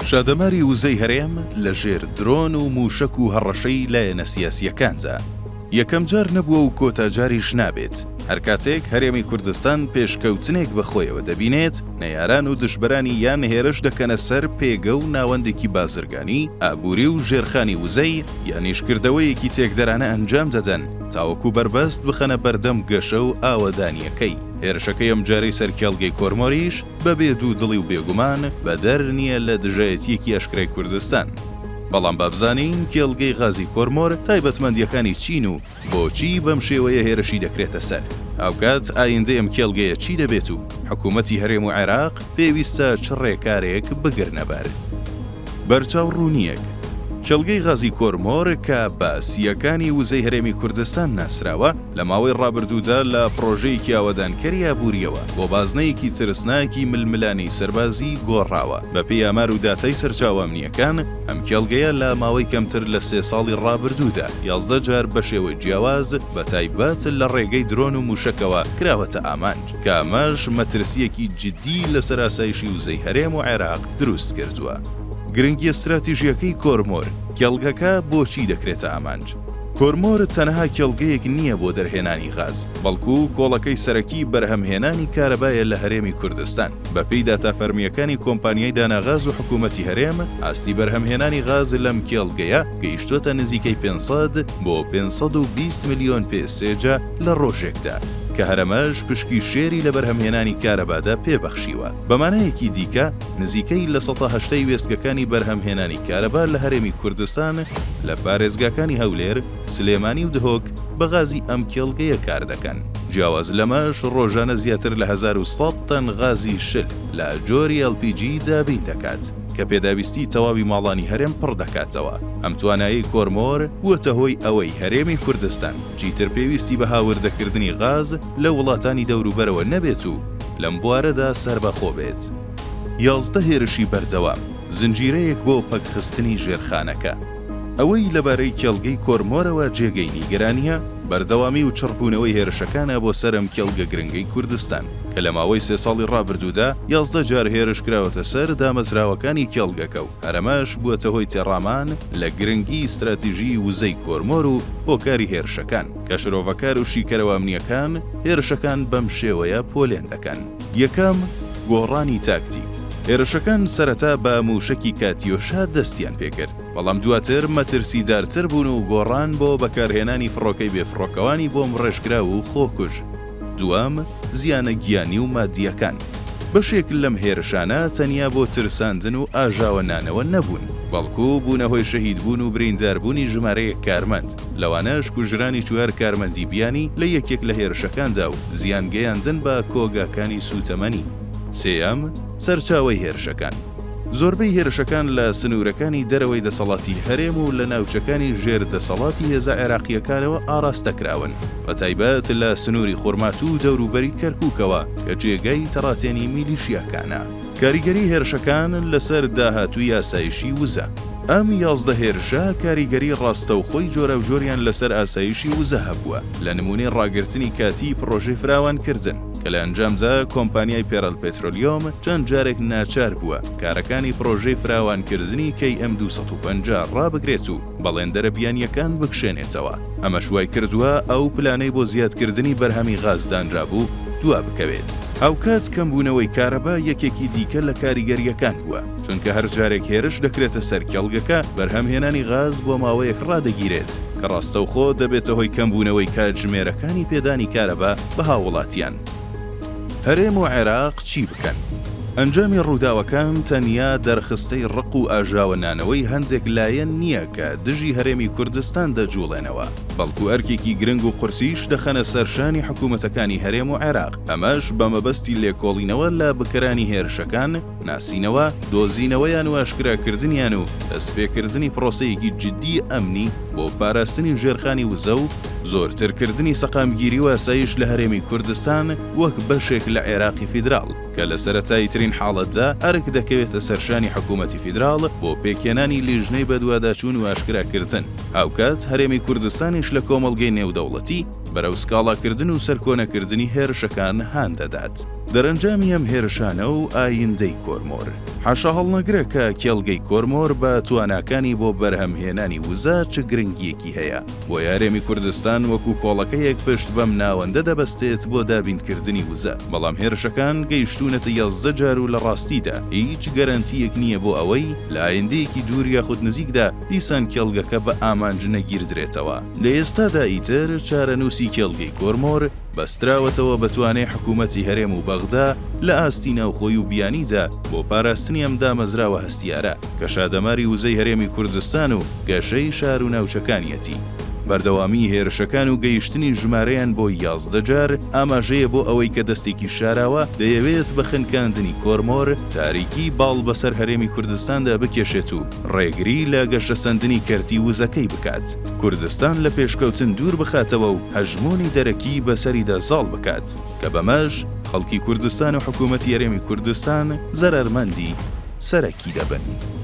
شادەماری وزەی هەرێم لە ژێر درۆن و مووشەک و هەڕەشەی لایەنە سیاسییەکاندا، یەکەم جار نەبووە و کۆتا جاریش نابێت. هەر کاتێک هەرێمی کوردستان پێشکەوتنێک بە خۆیەوە دەبینێت، نەیاران و دژبەرانی یان هێرش دەکەنە سەر پێگە و ناوەندێکی بازرگانی، ئابووری و ژێرخانی وزەی، یانیش کردەوەیەکی تێکدەرانە ئەنجام دەدەن تاوەکو بەربەست بخەنە بەردەم گەشە و ئاوەدانییەکەی. هێرشەکەی ئەمجارەی سەر کێڵگەی کۆرمۆریش بەبێ دوودڵی و بێگومان بەدەر نییە لە دژایەتییەکی ئاشکرای کوردستان. بەڵام با بزانین کێڵگەی غازی کۆرمۆر تایبەتمەندییەکانی چین و بۆچی بەم شێوەیە هێرشی دەکرێتە سەر؟ هاوکات ئایندەی ئەم کێڵگەیە چی دەبێت و حکوومەتی هەرێم و عێراق پێویستە چ ڕێکارێک بگرنەبەر؟ بەرچاو ڕوونییەک، کێڵگەی غازی کۆرمۆر کە بە سییەکانی وزەی هەرێمی کوردستان ناسراوە، لە ماوەی ڕابردوودا لە پڕۆژەیەکی ئاوەدانکەری ئابوورییەوە بۆ بازنەیەکی ترسناکی ململانێی سەربازی گۆڕاوە. بەپێی ئامار و داتای سەرچاوە ئەمنییەکان، ئەم کێڵگەیە لە ماوەی کەمتر لە سێ ساڵی ڕابردوودا 11 جار بە شێوەی جیاواز بە تایبەت لە ڕێگەی درۆن و مووشەکەوە کراوەتە ئامانج، کە ئەمەش مەترسییەکی جددی لەسەر ئاسایشی وزەی هەرێم و عێراق دروست کردووە. گرنگییە ستراتیژییەکەی کۆرمۆر، کێڵگەکە بۆچی دەکرێتە ئامانج؟ کۆرمۆر تەنها کێڵگەیەک نییە بۆ دەرهێنانی غاز، بەڵکو کۆڵەکەی سەرەکی بەرهەمهێنانی کارەبایە لە هەرێمی کوردستان. بەپێی داتا فەرمییەکانی کۆمپانیای داناغاز و حکوومەتی هەرێم، ئاستی بەرهەمهێنانی غاز لەم کێڵگەیە گەیشتووەتە نزیکەی 500 بۆ 520 ملیۆن پێ سێجا لە ڕۆژێکدا، کە هەر ئەمەش پشکی شێری لە بەرهەمهێنانی کارەبادا پێ بەخشیوە. بە مانایەکی دیکە، نزیکەی لە سەتا هەشتای وێستگەکانی بەرهەمهێنانی کارەبا لە هەرێمی کوردستان لە پارێزگاکانی هەولێر، سلێمانی و دهۆک بە غازی ئەم کێڵگەیە کار دەکەن. جیاواز لەمەش ڕۆژانە زیاتر لە 1100 تەن غازی شل لە جۆری LPG دابین دەکات، کە پێداویستی تەواوی ماڵانی هەرێم پڕ دەکاتەوە. ئەم توانایەی کۆرمۆر بووەتە هۆی ئەوەی هەرێمی کوردستان چیتر پێویستی بە هاوردەکردنی غاز لە وڵاتانی دەوروبەرەوە نەبێت و لەم بوارەدا سەربەخۆ بێت. 11 هێرشی بەردەوام، زنجیرەیەک بۆ پەکخستنی ژێرخانەکە. ئەوەی لەبارەی کێڵگەی کۆرمۆرەوە جێگەی نیگەرانییە، بەردەوامی و چڕبوونەوەی هێرشەکانە بۆ سەر ئەم کێڵگە گرنگەی کوردستان، کە لە ماوەی سێ ساڵی ڕابردوودا 11 جار هێرش کراوەتە سەر دامەزراوەکانی کێڵگەکە و هەر ئەمەش بووەتە هۆی تێڕامان لە گرنگیی ستراتیژیی وزەی کۆرمۆر و هۆکاری هێرشەکان، کە شرۆڤەکار و شیکەرەوە ئەمنییەکان هێرشەکان بەم شێوەیە پۆلێن دەکەن. یەکەم، گۆڕانی تاکتیک، هێرشەکان سەرەتا بە مووشەکی کاتیۆشا دەستیان پێکرد، بەڵام دواتر مەترسیدارتر بوون و گۆڕان بۆ بەکارهێنانی فڕۆکەی بێفڕۆکەوانی بۆمبڕێژکراو و خۆکوژ. دووەم، زیانە گیانی و مادییەکان، بەشێک لەم هێرشانە تەنیا بۆ ترساندن و ئاژاوە نانەوە نەبوون، بەڵکو بوونە هۆی شەهیدبوون و برینداربوونی ژمارەیەک کارمەند، لەوانەش کوژرانی چوار کارمەندی بیانی لە یەکێک لە هێرشەکاندا و زیان گەیاندن بە کۆگاکانی سووتەمەنی. سێیەم، سەرچاوەی هێرشەکان، زۆربەی هێرشەکان لە سنوورەکانی دەرەوەی دەسەڵاتی هەرێم و لە ناوچەکانی ژێر دەسەڵاتی هێزە عێراقییەکانەوە ئاراستە کراون، بەتایبەت لە سنووری خورماتوو و دەوروبەری کەرکووکەوە کە جێگای تەڕاتێنی میلیشیاکانە. کاریگەری هێرشەکان لەسەر داهاتووی ئاسایشی وزە. ئەم 11 هێرشە کاریگەری ڕاستەوخۆی جۆراوجۆریان لەسەر ئاسایشی وزە هەبووە، لە نموونەی ڕاگرتنی کاتیی پڕۆژەی فراوانکردن، کە لە ئەنجامدا کۆمپانیای پێرل پێترۆلیۆم چەند جارێک ناچار بووە کارەکانی پڕۆژەی فراوانکردنی کەی ئێم 250 ڕابگرێت و بەڵێندەرە بیانییەکان بکشێنێتەوە، ئەمەش وایکردووە ئەو پلانەی بۆ زیادکردنی بەرهەمی غاز دانرابوو دوابکەوێت. هاوکات کەمبوونەوەی کارەبا یەکێکی دیکە لە کاریگەرییەکان بووە، چونکە هەر جارێک هێرش دەکرێتە سەر کێڵگەکە، بەرهەمهێنانی غاز بۆ ماوەیەک ڕادەگیرێت، کە ڕاستەوخۆ دەبێتە هۆی کەمبوونەوەی کاتژمێرەکانی پێدانی کارەبا بە هاووڵاتیان. هەرێم و عێراق چی بکەن؟ ئەنجامی ڕووداوەکان تەنیا دەرخستەی ڕق و ئاژاوە نانەوەی هەندێک لایەن نییە کە دژی هەرێمی کوردستان دەجووڵێنەوە، بەڵکو ئەرکێکی گرنگ و قورسیش دەخەنە سەر شانی حکوومەتەکانی هەرێم و عێراق، ئەمەش بە مەبەستی لێکۆڵینەوە لە بکەرانی هێرشەکان، ناسینەوە، دۆزینەوەیان و ئاشکراکردنیان و دەستپێکردنی پرۆسەیەکی جددی ئەمنی بۆ پاراستنی ژێرخانی وزە و زۆرترکردنی سەقامگیری و ئاسایش لە هەرێمی کوردستان وەک بەشێک لە عێراقی فیدراڵ کە لە سەرەتاییترین حاڵەتدا ئەرک دەکەوێتە سەرشانی حکوومەتی فیدراڵ بۆ پێکهێنانی لیژنەی بەدواداچوون و ئاشکراکردن. هاوکات هەرێمی کوردستانیش لە کۆمەڵگەی نێودەوڵەتی بەرەو سکاڵاکردن و سەرکۆنەکردنی هێرشەکان هان دەدات. دەرەنجامی ئەم هێرشانە و ئایندەی کۆرمۆر. حاشاهەڵنەگرە کە کێڵگەی کۆرمۆر بە تواناکانی بۆ بەرهەمهێنانی وزە چ گرنگییەکی هەیە، بۆیە هەرێمی کوردستان وەکو کۆڵەکەیەک پشت بەم ناوەندە دەبەستێت بۆ دابینکردنی وزە، بەڵام هێرشەکان گەیشتوونەتە 11 جار و لە ڕاستیدا هیچ گەرەنتییەک نییە بۆ ئەوەی لە ئایندەیەکی دوور یاخود نزیکدا دیسان کێڵگەکە بە ئامانج نەگیردرێتەوە. لە ئێستادا ئیتر چارەنووسی کێڵگەی کۆرمۆر بەستراوەتەوە بە توانای حکوومەتی هەرێم و بەغدا لە ئاستی ناوخۆی و بیانیدا بۆ پاراستنی ئەم دامەزراوە هەستیارە کە شادەماری وزەی هەرێمی کوردستان و گەشەی شار و ناوچەکانیەتی. بەردەوامیی هێرشەکان و گەیشتنی ژمارەیان بۆ 11 جار ئاماژەیە بۆ ئەوەی کە دەستێکی شاراوە دەیەوێت بە خنکاندنی کۆرمۆر تاریکی باڵ بەسەر هەرێمی کوردستاندا بکێشێت و ڕێگری لە گەشەسەندنی کەرتی وزەکەی بکات. کوردستان لە پێشکەوتن دوور بخاتەوە و هەژموونی دەرەکی بەسەریدا زاڵ بکات، کە بەمەش خەڵکی کوردستان و حکوومەتی هەرێمی کوردستان زەرەرمەندی سەرەکی دەبن.